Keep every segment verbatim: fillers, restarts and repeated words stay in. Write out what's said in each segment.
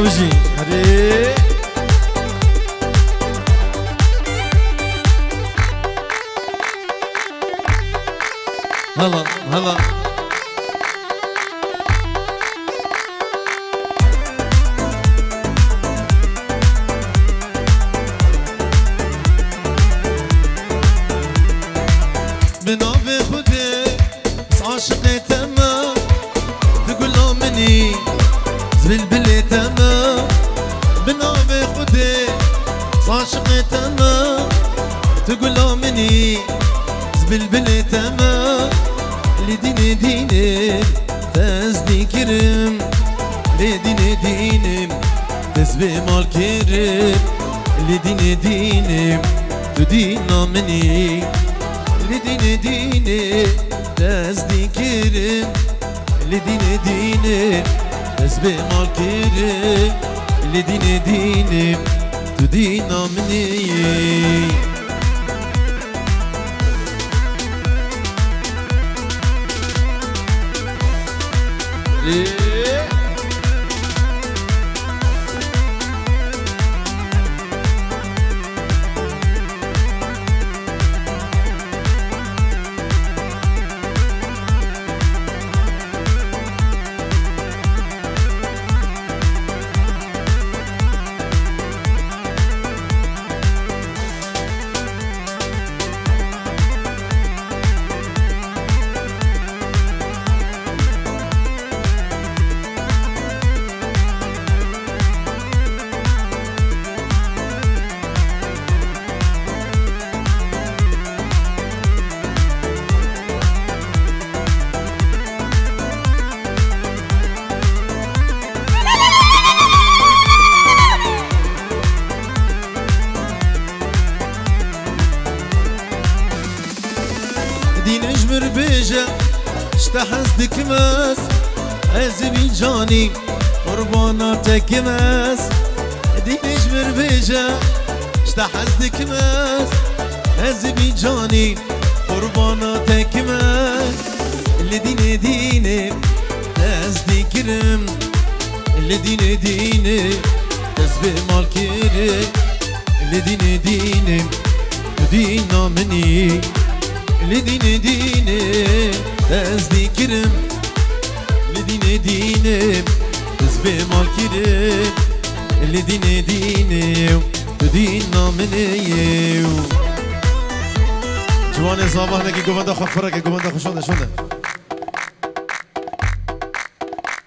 Bijî. Herê. Hela, hela. Bi navê Xwedê, ez aşiqê te me, tu gula min î, ez bilbilê te me. Bi navê Xwedê, ez aşiqê te me, tu gula min î, ez bilbilê te me. Li dînê dînê, te ez dî kirim, lê dînê dînê, te ez bê mal kirim. Li dînê dînê, tu dîna min î. Li dînê dînê, te ez dî kirim. Li dînê dînê, te ez bê mal kirim. Li dînê dînê, tu dîna min î. Dîn ji mir bêje, ji te hez dikim ez, ez ê bî canî, qurbana te kim ez. Dîn ji mir bêje, ji te hez dikim ez, ez ê bî canî, qurbana te kim ez. Li dînê dînê, te ez dî kirim, li dînê dînê, te ez bê mal kirim. Li dînê dînê, tu dîna min î. Li dînê dînê, te ez dî kirim. Li dînê dînê, te ez bê mal kirim. Li dînê dînê, tu dîna min î. Ciwanê zava hinekî govenda xwe fireke, govenda xwe şonde, şonde.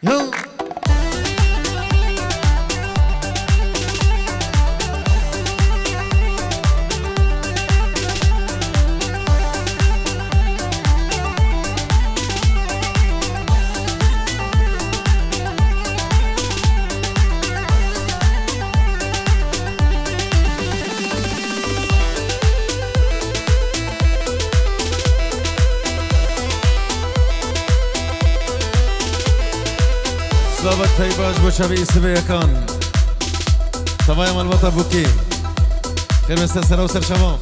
Yo. Slavat teyba ji bo çavê Îsivê Yekan. Tevaya malbata Bûkê. Xêr ve ser sera û ser çavan.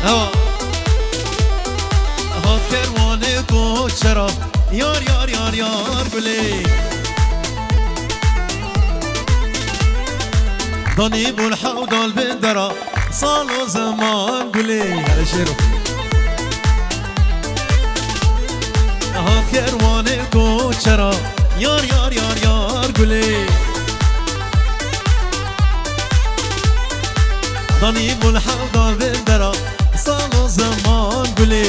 Ewa. Hat kerwanê koçera. Yar, yar, yar, yar gulê. Danî bûn hewdal bin dera. Sal û zeman gulê. Hele şêro. Hat kerwanê koçera. Yar, yar, yar, yar gulê. Danî bûn hewdal bin dera. Sal û zeman gulê.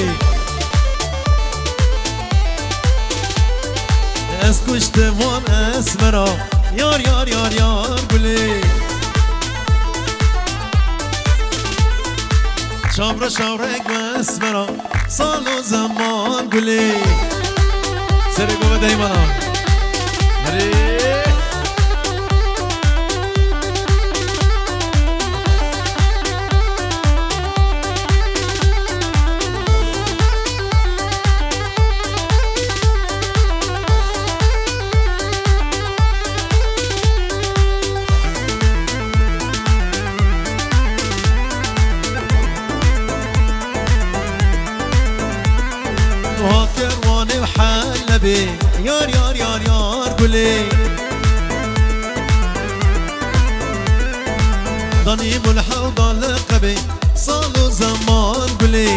Ez kuştim wan esmera. Yar, yar, yar, yar gulê. Çavre çavrek esmera. Sal û zeman gulê. Serê gove deymana. Herê. Hat kerwanê û Helebê. Yar, yar, yar, yar gulê. Danî bul hewda li qebê, sal û zeman gulê.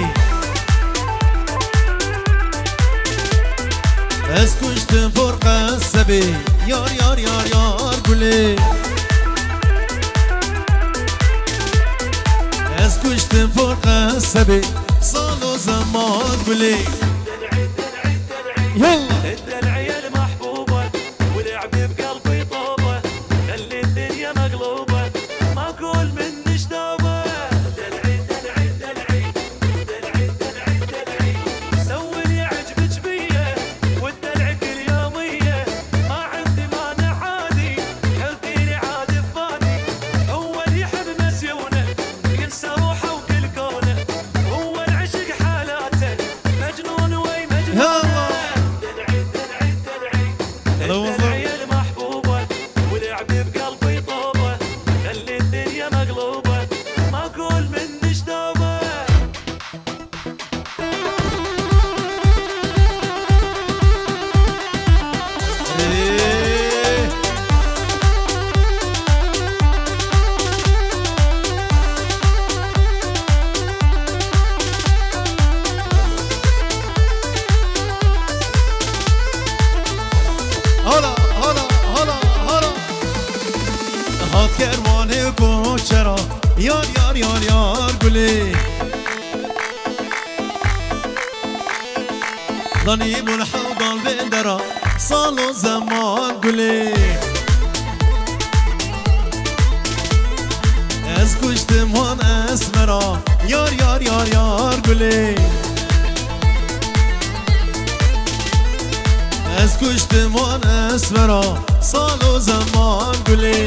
Ez kuştim por qesebê, yar, yar, yar, yar gulê. Ez kuştim por qesebê, sal û zeman gulê. Yallah. Hala, hala, hala, hala. Hat kerwanê koçera, yar, yar, yar, yar gulê. Danî bûn hewdal vê dera, sal û zeman gulê. Ez kuştim wan esmera, yar, yar, yar, yar gulê. Ez kuştim wan esmera, sal û zeman gulê.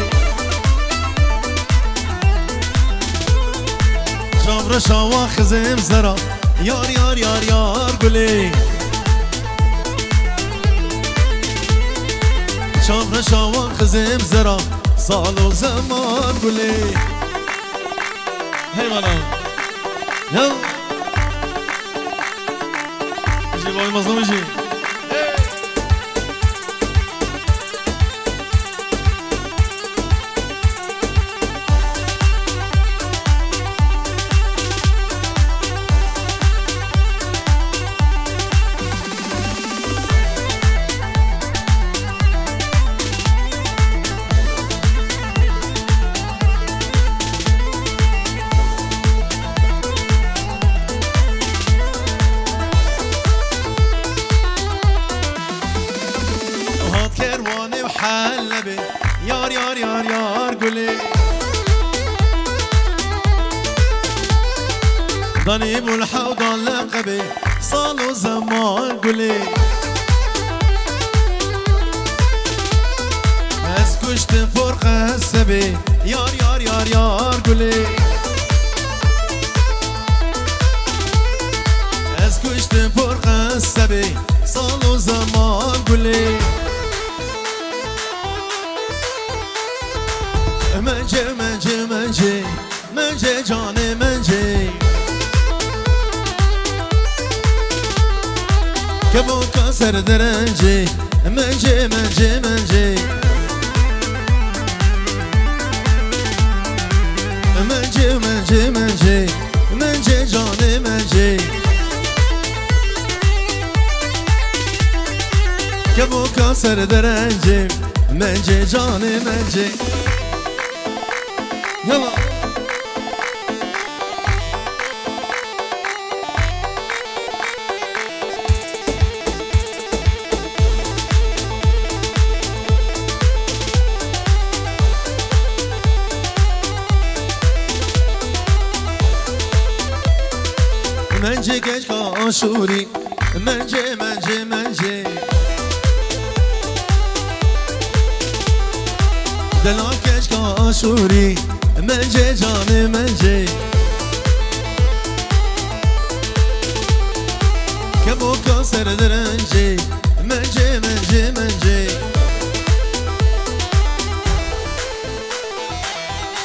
Çavreşa wa xizim zera, yar, yar, yar, yar gulê. Çavreşa wa xizim zera, sal û zeman gulê. Hey bana. Ya. Jî vay mazlum jî. Hat kerwanê û helebê, yar, yar, yar, yar gulê. Danî bûn hewdan leqebê, sal û zeman gulê. Ez kuştim por qesebê, yar, yar, yar, yar gulê. Ez kuştim por qesebê, sal û zeman gulê. Mence, mence, mence, mence canê mence. Kevoka ser derencê, mence, mence, mence. Mence, mence, mence, mence canê mence. Kevoka ser derencê, mence canê mence. Yala. Mence keçka Aşûrî, mence, mence, mence. Dela keçka Aşûrî, mence canê mence. Kevoka ser derencê, mence, mence, mence.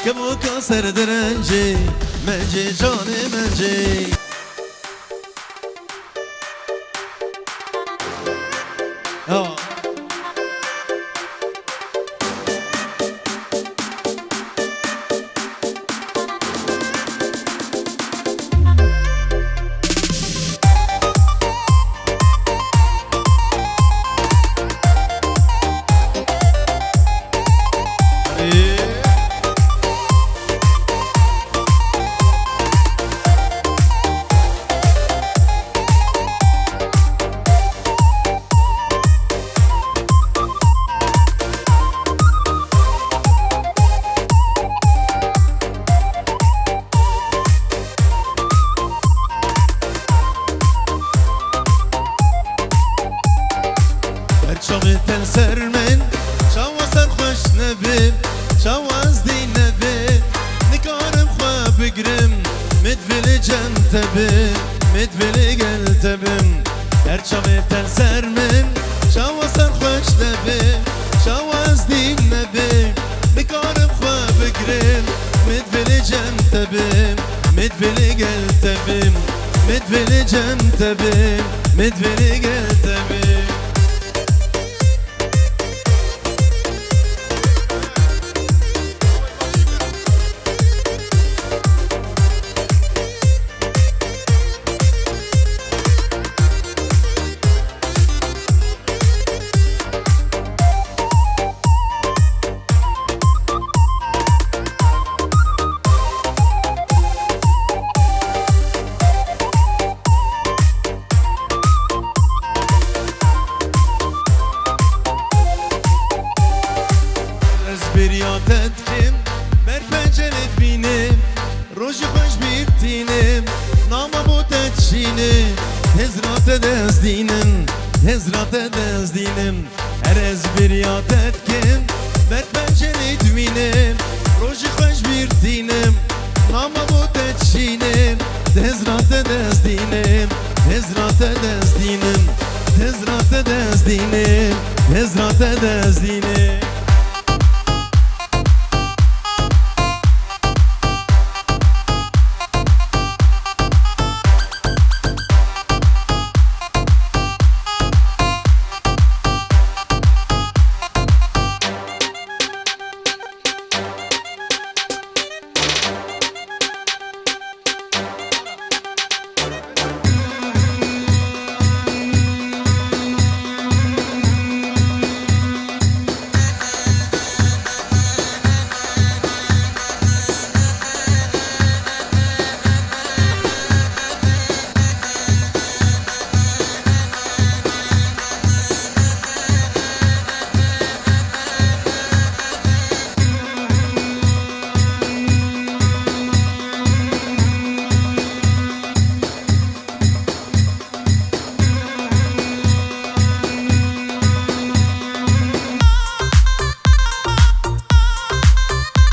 Kevoka ser derencê, mence canê mence. Ya. Çawa ez dî nebê, nikarim xwe bigrim. Min divê li cem te bim, min divê li gel te bim. Her çavê te li ser min, çawa serxweş nebê. Çawa ez dî nebê, nikarim xwe bigrim. Min divê li cem te bim, min divê li gel te bim. Min divê li cem te bim, min divê li gel te bim. Ez bêriya te dikim, ber pencerê dibînim, rojî xweş bîr tînim, nama bo te dişînim, hêzra te de ez dînim, hêzra te de ez dînim. Her ez bêriya te dikim, ber pencerê dibînim, rojî xweş bîr tînim, nama bo te dişînim, di hêzra te de ez dînim, hêzra te de ez dînim, di hêzra te de ez dînim, di hêzra te de ez dînim.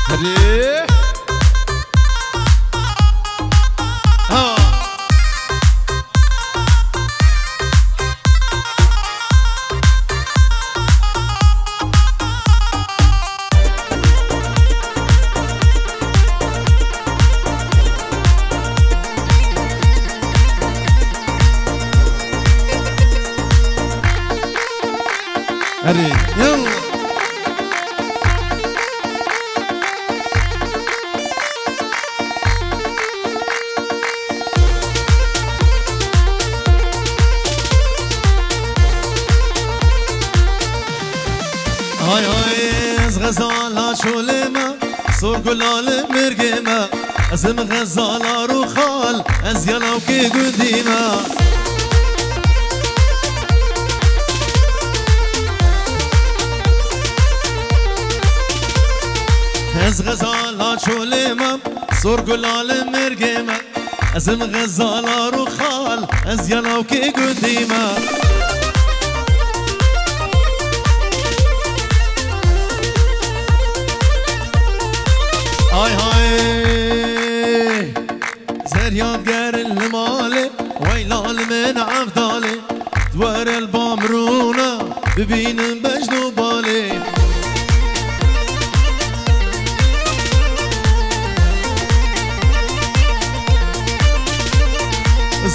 Hadi. Ha. Erê, yalla. Hay hay, ez xezala çolê me, sor gula li mirgê me. Ez im xezala rûxal, ez ya lawkê gundî me. Ez xezala çolê me, sor gula li mirgê me. Ez im xezala rûxal, ez ya lawkê gundî me. Ay hay. Zeryad ger li malê, weyla li min evdalê. Were li ba mirûna, bibînin bejn û balê.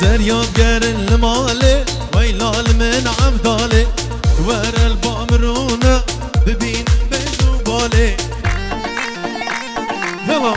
Zeryad ger li malê, weyla li min evdalê. Were li ba mirûna, bibînin bejn û balê. Yalla.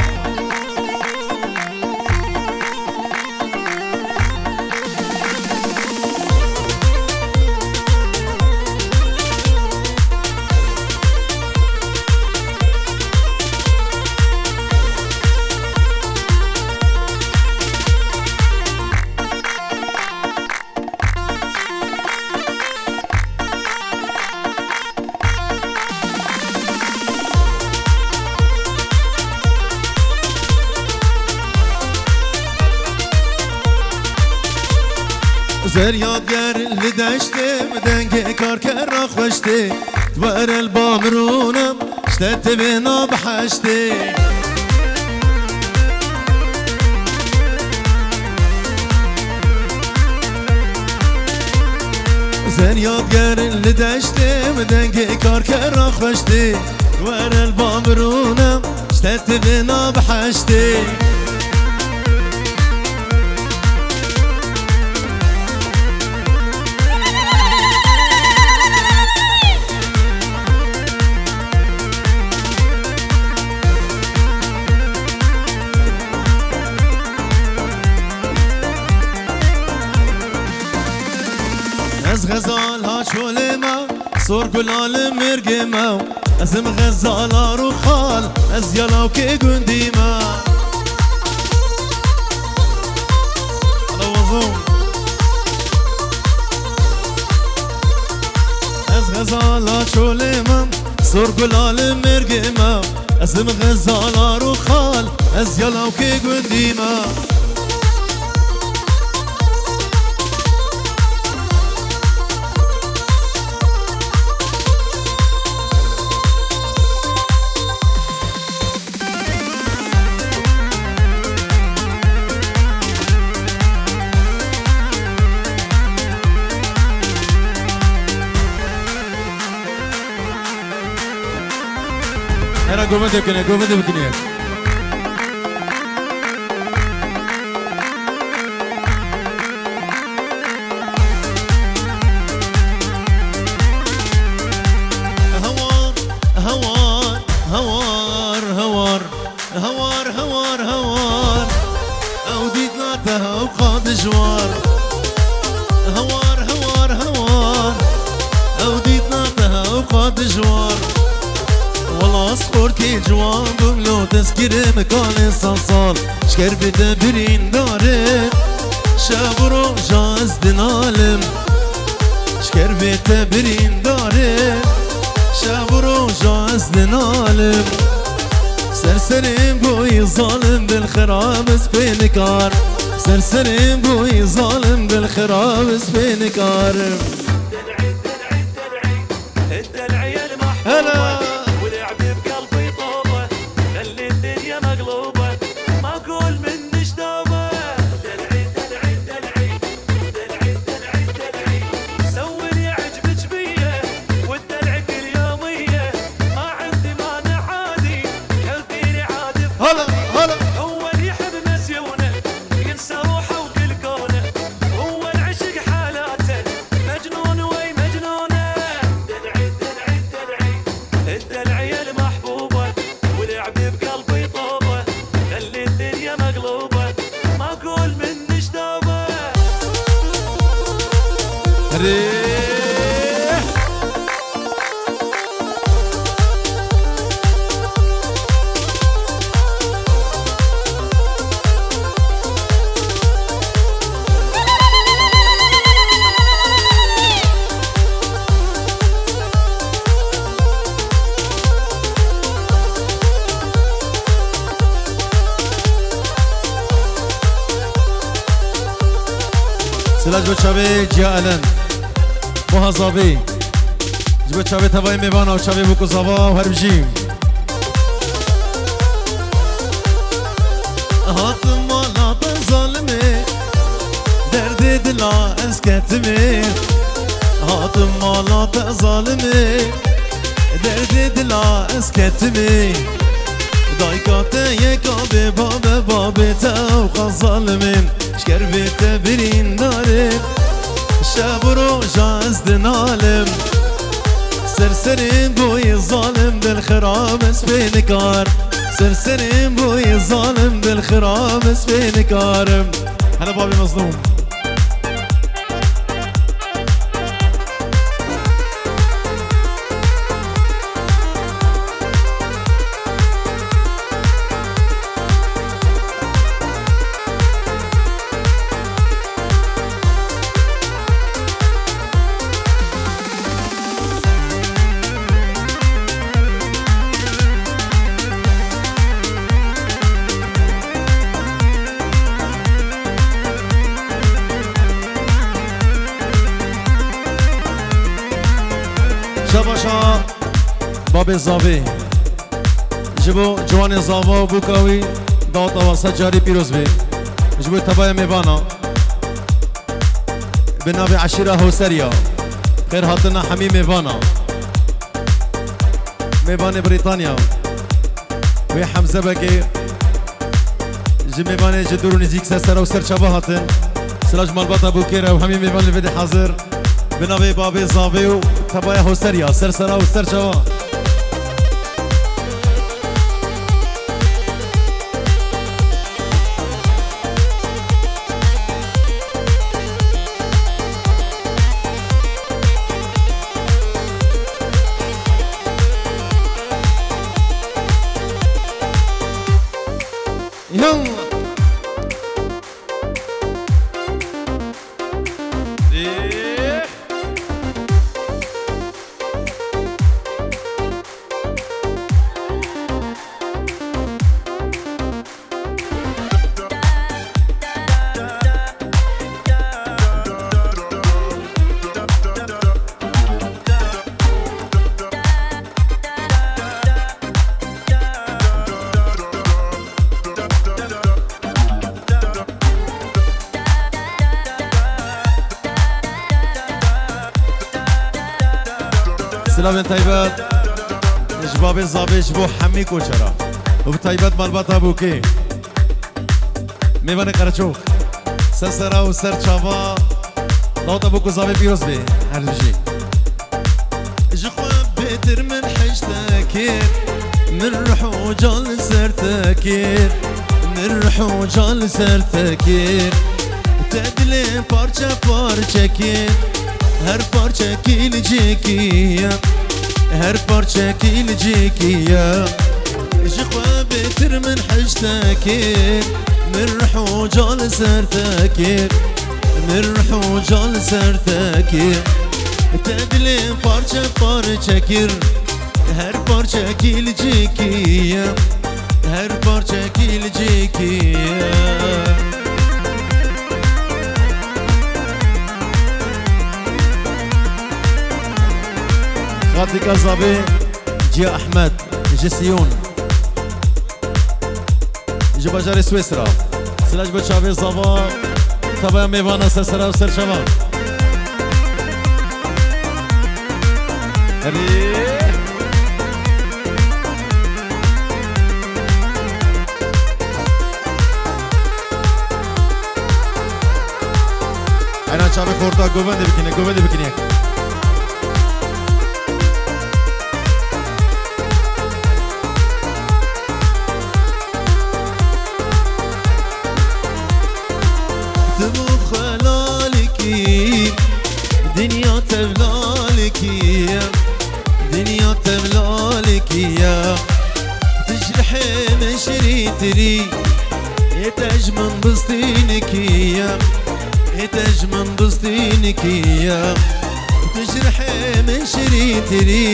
Zeryad ger li deştê, bi dengê karkera xweş tê. Were li ba mirûna, Te tevê na biheştê. Zeryadger li deştê, dengê karkera xweştê. Were li ba mirûne, ji te tevê na biheştê. Ez xezal ha çolê me, sor gula li mirgê me. Ez im xezala rûxal, ez ya lawkê gundî me. Ala wazim. Ez xezala çolê me, sor gula li mirgê me. Ez im xezala rûxal, ez ya lawkê gundî me. Hera govende bikine, govende bikine. Hawar, hawar, hawar, hawar. Hawar, hawar, hawar. Ew dîtina te hewqa dijwar. Hawar, hawar, hawar. Ew dîtina te hewqa dijwar. Wela ez xorkê ciwan bûm, lo destgirê min kalê sed sal. Ji kerbê te birîndar im. Şev û roja ez dinalim. Ji kerbê te birîndar im. Şev û roja ez dinalim. Ser serê bûyî zalim, dil xirab ez pê nikarim. Ser serê bûyî zalim, dil xirab ez pê nikarim. Hela. Hala, hala. Erê. Silav ji bo çavê Ciya Elen. Moha Zavê. Ji bo çavê tevayê mêvan û çavê bûk û zava û her bijî. Hatim mala te zalimê, derdê dila ez ketimê. Hatim mala te zalimê, derdê dila ez ketimê. Dayika te yeka bê babe, babê te ewqa zalimê. Ji kerbê te birîndar im. Şev û roja ez dinalim. Ser serê bûyî zalim, dil xirab ez pê nikar. Ser serê bûyî zalim, dil xirab ez pê nikarim. Hele babê Mezlûm. Şebaşa babê zavê. Ji bo ciwanê zava û bûka wî daweta we sed carî pîroz bê. Ji bo tebaya mêvana. Bi navê Eşîra Hoseriya. Xêr hatina hemî mêvana. Mêvanê Brîtanya. Wê Hemze Begê. Ji mêvanê ji dûr û nêzîk ser sera û ser çava hatin. Sira ji malbata Bûkê re û hemî mêvan li vê de hazir. Bi navê babê zavê û tebaya Hoseriya. Ser sera û ser çava. Yalla. Ê. Silavên taybet ji babê zavê ji bo hemî koçera û bi taybet malbata Bûkê. Mêvanê Qereçox. Ser sera û ser çava. Daweta Bûk û zavê pîroz bê. Her dijî. Ji xwe bêtir min hej te kir, min rih û can li ser te kir, min rih û can li ser te kir. Te dilê parçe parçe kir, her parçekî li cêkî ye, her parçekî li cêkî ye. Ji xwe bêtir min hej te kir, min rih û can li ser te kir. Min rih û can li ser te kir. Te dilê parçe parçe kir. Her parçekî li cêkî ye. Her parçekî li cêkî ye. Xatika zavê Ciya Ehmed ji Siyon. Ji bajarê Swêsra. Silav ji bo çavê zava, tevaya mêvana ser sera û ser çava. Herî. Ena çavê xorta govendê bikine, govendê bikine. Tu bû xelalekî, dinya tevlalekî ye, dinya tevlalekî ye. Tu ji lihê min şirîntirî, ê te ji min bistînekî ye, ê te ji min bistînekî ye. Tu ji lihê min şirîntirî,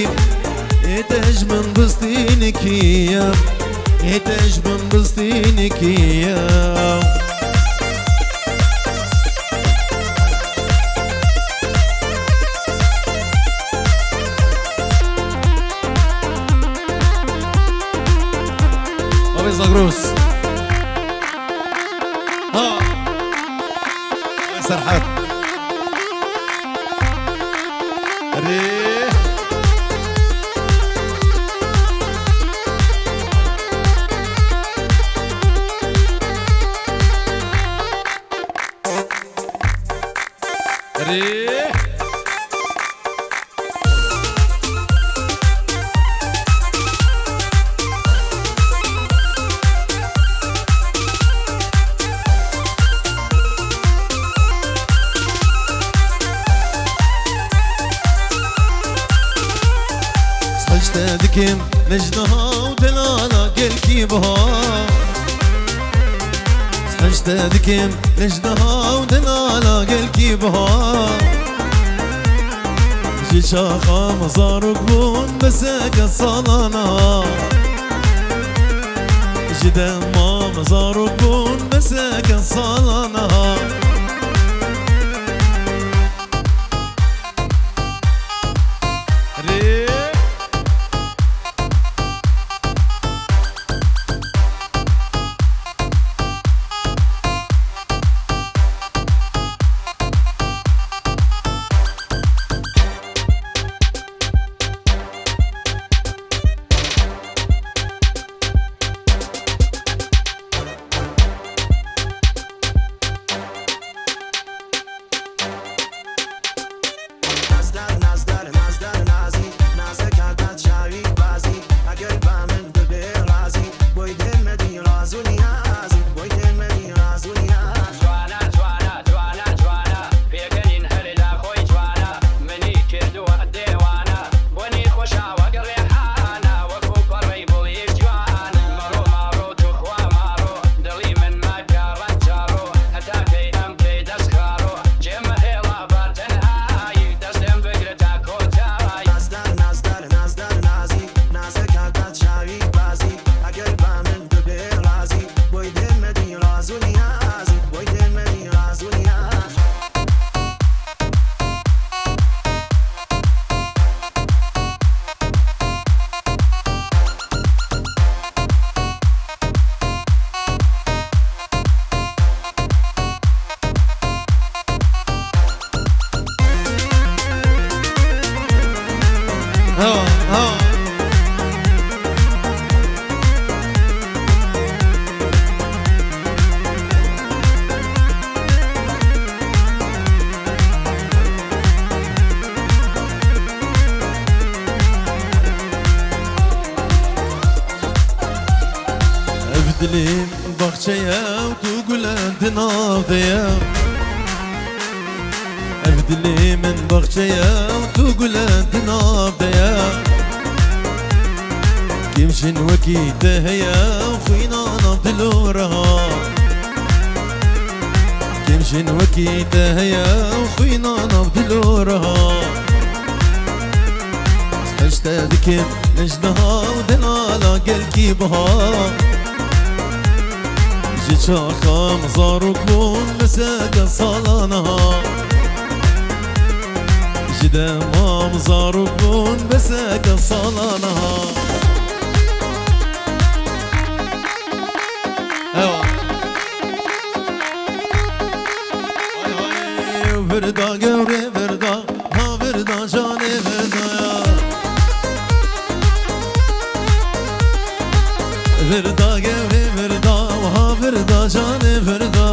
ê te ji min bistînekî ye, ê te ji min bistînekî ye. Babê Zagros. Ha. Serhat. Rê. Rê. Hej te dikim, mejdaha û delala gelkî biha. Hej te dikim, mejdaha û delala gelkî biha. Ji çaxa me zarok bûn, beseke salana. Ji dema me zarok bûn, beseke salana. Rê. Zû niyazî, boy demedî ra zû niyaz. Jwana, jwana, jwana, jwana. Pêkenîn herê la xwe jwana. Minî kê duwa dêwana. Bonî xweşa wek rêhana. Wekû perrey bulî jwana. Maro, maro, tu xwe maro. Dilî min meke rençaro. Heta key em key destxaro. Cem hêla bar tenhayî. Destên bigre ta kotayî. Nazdar, nazdar, nazdar, nazî. Nazeka gat çavî bazî. Eger ba min bibe razî. Boy demedî ra zû niyazî. Boy demedî ra zû niyaz. Hewa, hewa. Ev dilê baxçe ye û tu gule di nav de ye. Ev dilê min baxçe ye û tu gule di nav de ye. Kêm jin wekî te heye û xwîna nav dilo reha. Kêm jin wekî te heye û xwîna nav dilo reha. Hej te dikim nejdeha û delala gelkî biha. Ji çaxam zarok bûn bi seke salana. Ji demam zarok bûn bi seke salana. Ewa. Ay, ay, virda gewrê virda, ha virda canê virda ya. Virda gewrê virda, ha virda canê virda.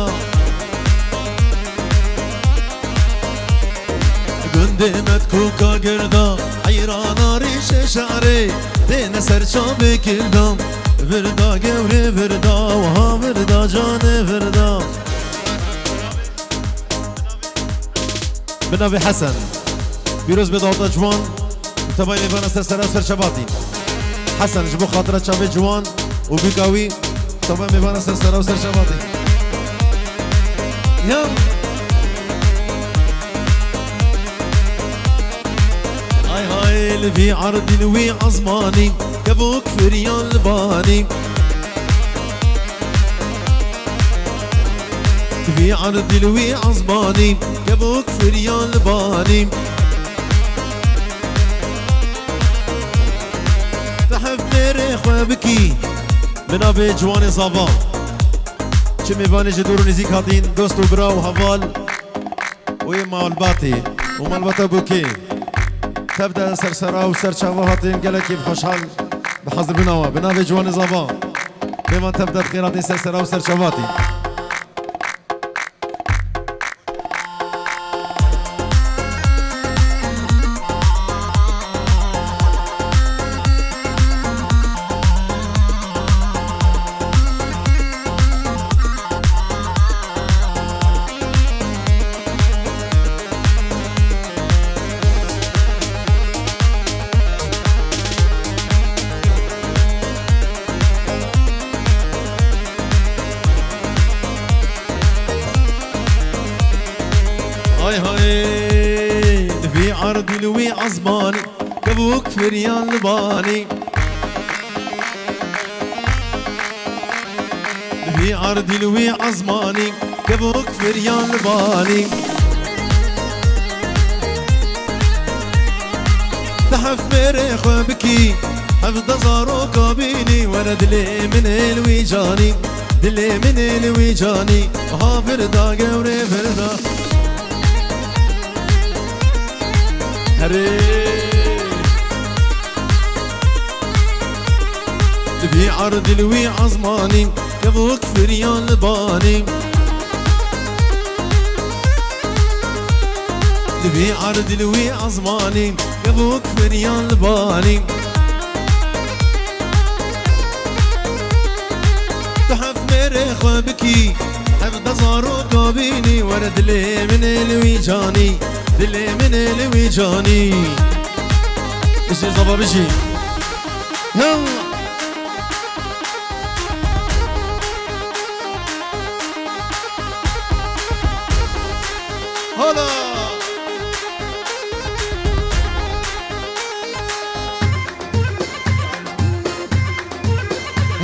Gundê me koka girda, heyrana rîşê şarê, têne ser çavê kildan. Virda gewrê virda, wiha virda canê virda. Bi navê Hesen. Pîroz be daweta ciwan. Tevay mêvana ser sera û ser çavatî. Hesen ji bo xatira çavê ciwan û bîka wî, tevay mêvana ser sera û ser çavatî. Ya. Hay hay li vî erdî li wî ezmanî, kevok firiyan li banî. Vî erdî li wî ezmanî, kevok firiyan li banî. Te hevdêrê xwe bikî. Bi navê Ciwanê Zava. Çi mêvanê ji dûr û nêzîk hatîn, dost û bira û heval. Û yê malbatê û malbata Bûkê. Tev de ser sera û ser çava hatin, gelekî xweşhal bi hazir bûna we. Bi navê Ciwanê Zava. Pêman tev de bi xêr hatin ser sera û ser çava hatin. Hay hay, li vî erdî li wî ezmanî, kevok firiyan li banî. Li vî erdî li wî ezmanî, kevok firiyan li banî. Te hevdêrê xwe bikî, hevdeh zaroka bînî, were dilê min ê li wî canî, dilê min ê li wî canî, ha virda gewrê virda. Herê. Li vî erdî li wî ezmanî, kevok firiyan li banî. Li vî erdî li wî ezmanî, kevok firiyan li banî. Tu heft mêrê xwe bikî, hevdeh zaroka bînî, were dilê min ê li wî canî, dilê min ê li wî canî. Îşê zava bijî. Yallah. Hala.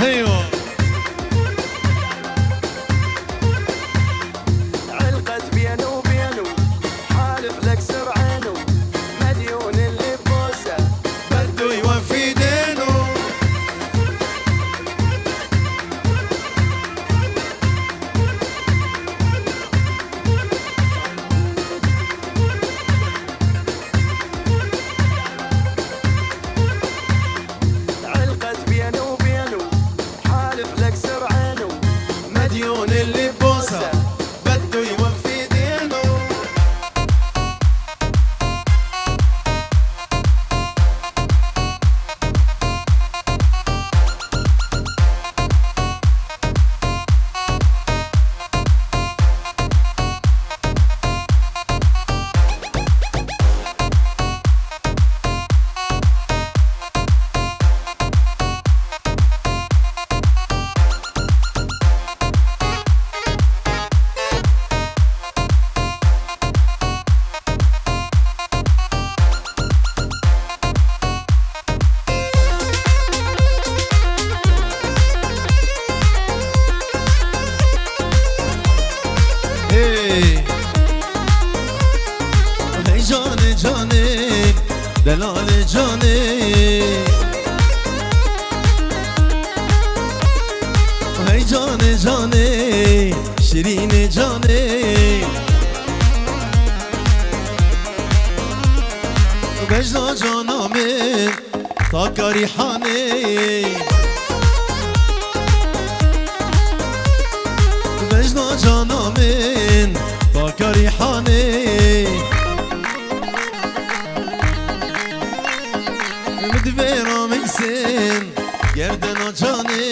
Heywa. علقت بينه وبينه، حالف لك سرعينه، مديون اللي بوسه، بده يوفي دينه. علقت بينه وبينه، حالف لك سرعينه، مديون اللي بوسه، بده يوفي دينه. Hey. Hey canê canê, delalê canê. Hey canê canê, şirînê canê. Bejna cana min, taka rîhanê. Bejna cana min, taka rîhanê. Min divê rameysin, gerdena canê.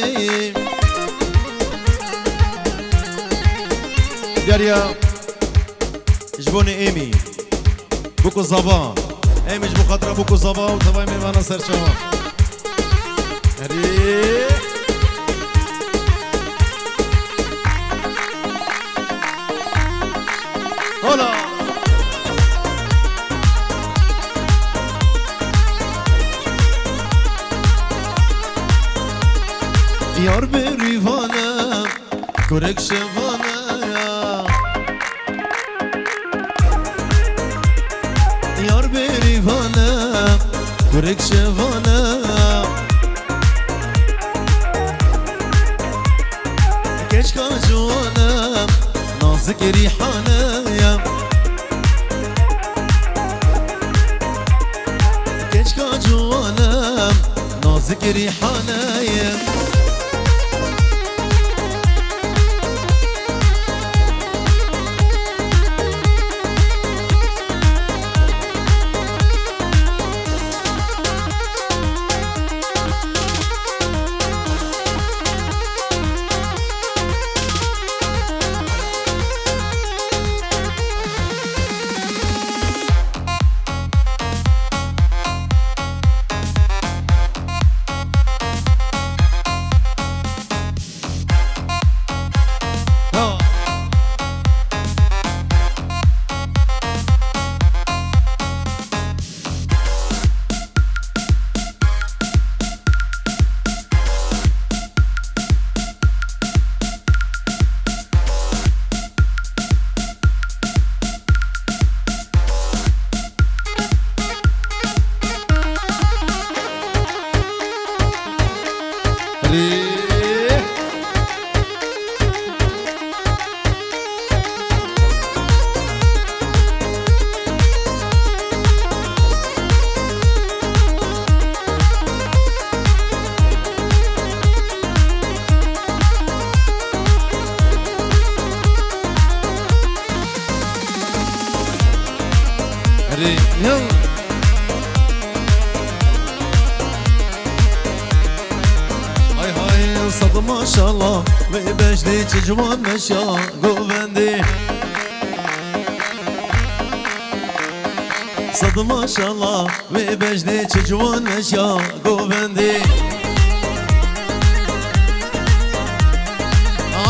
Derya. Ji bo nê êmî. Buku Zava. Êmî ji bo xatira Buku Zava û tevayê mêvana ser çavan. Herî. Hola. Yar berî vane. Kurek şevane ya. Yar berî vane, kurek şevane ya. Keçka ciwane, nazik rîhane ya. Keçka ciwane, nazik rîhane ye. Erê, ya. Hay hay, sed maşallah, Wê bejnê çi ciwan meşa govendê. Sed maşallah, wê bejnê çi ciwan meşa govendê.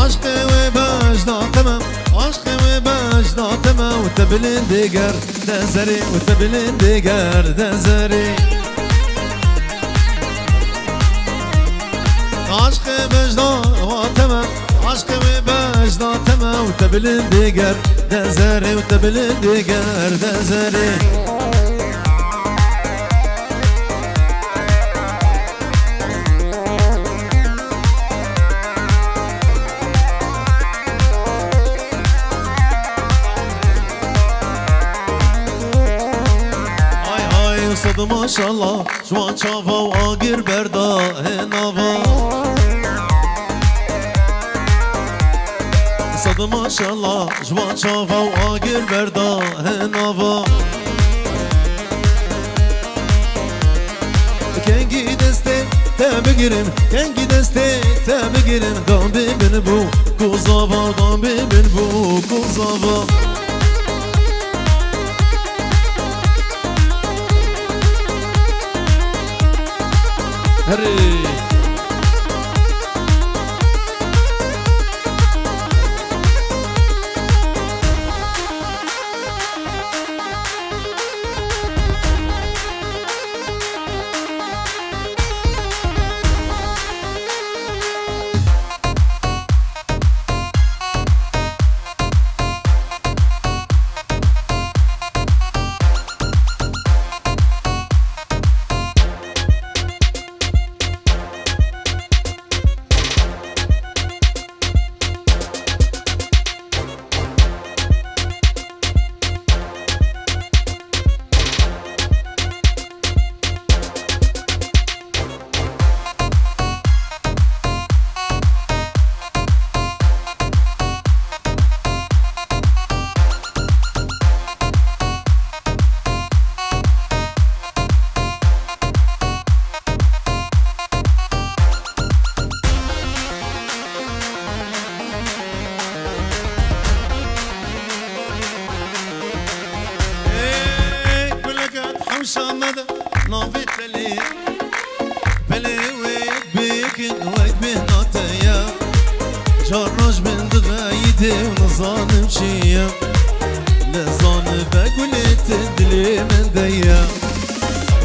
Aşqê wê bejna teme, aşqê wê bejna teme û te bilindê ger de zerê û te bilindê ger de zerê. Aşqê bejna wa teme, aşqê wê bejna teme û te bilindê ger de zerê û te bilindê ger de zerê. Ay ay sed maşallah, ji wan çava û agir berda hinava. Sed maşallah, ji wan çava û agir berda hinava. Kengî destê te bigirim, kengî destê te bigirim, dan bê min bû kozava, dan bê min bû kozava. Herê. Ê, guleke hewşa me de navê telê. Belê wê yek bêkin wek bêhna te ye. Carna ji min dixeyidê û nizanim çi ye. Lê zanibe gulê te dilê min de ye.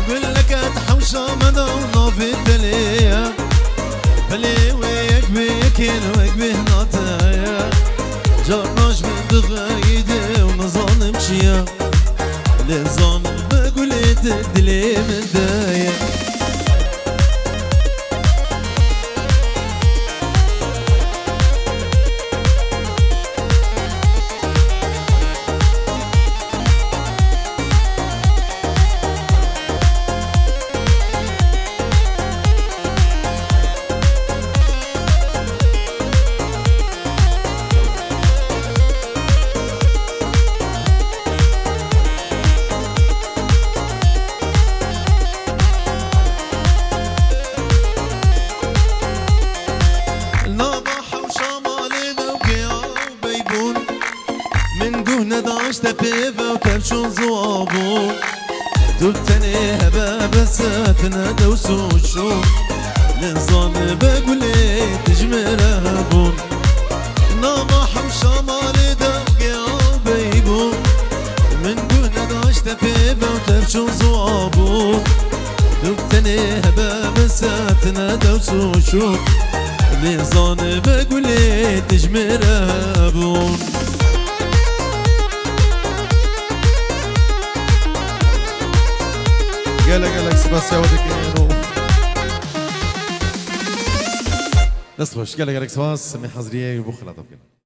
Guleke di hewşa me de û navê te lê ye. Belê wê yek bêkin wek bêhna te ye. Carna ji min dixeyidê û nizanim çi ye. Lê zanibe gulê te dilê min de ye. Nava hewşa malê de û gêya û beybûn. Min guh nedaşte pê ve û tevçûn ziwa bûn. Tu tenê hebe bese tine dews û şûn. Lê zanibe gulê tu ji min re hebûn. Nava hewşa malê de gêya beybûn. Min guh nedaşte pê ve û tevçûn ziwa bûn. Tu tenê hebe bese tine dews û şûn. Lê zanibe gulê tu ji min re hebûn. Gelek gelek spasiya we dikin û dest xweş, gelek gelek spas, em ê haziriyê bo xelata bikin.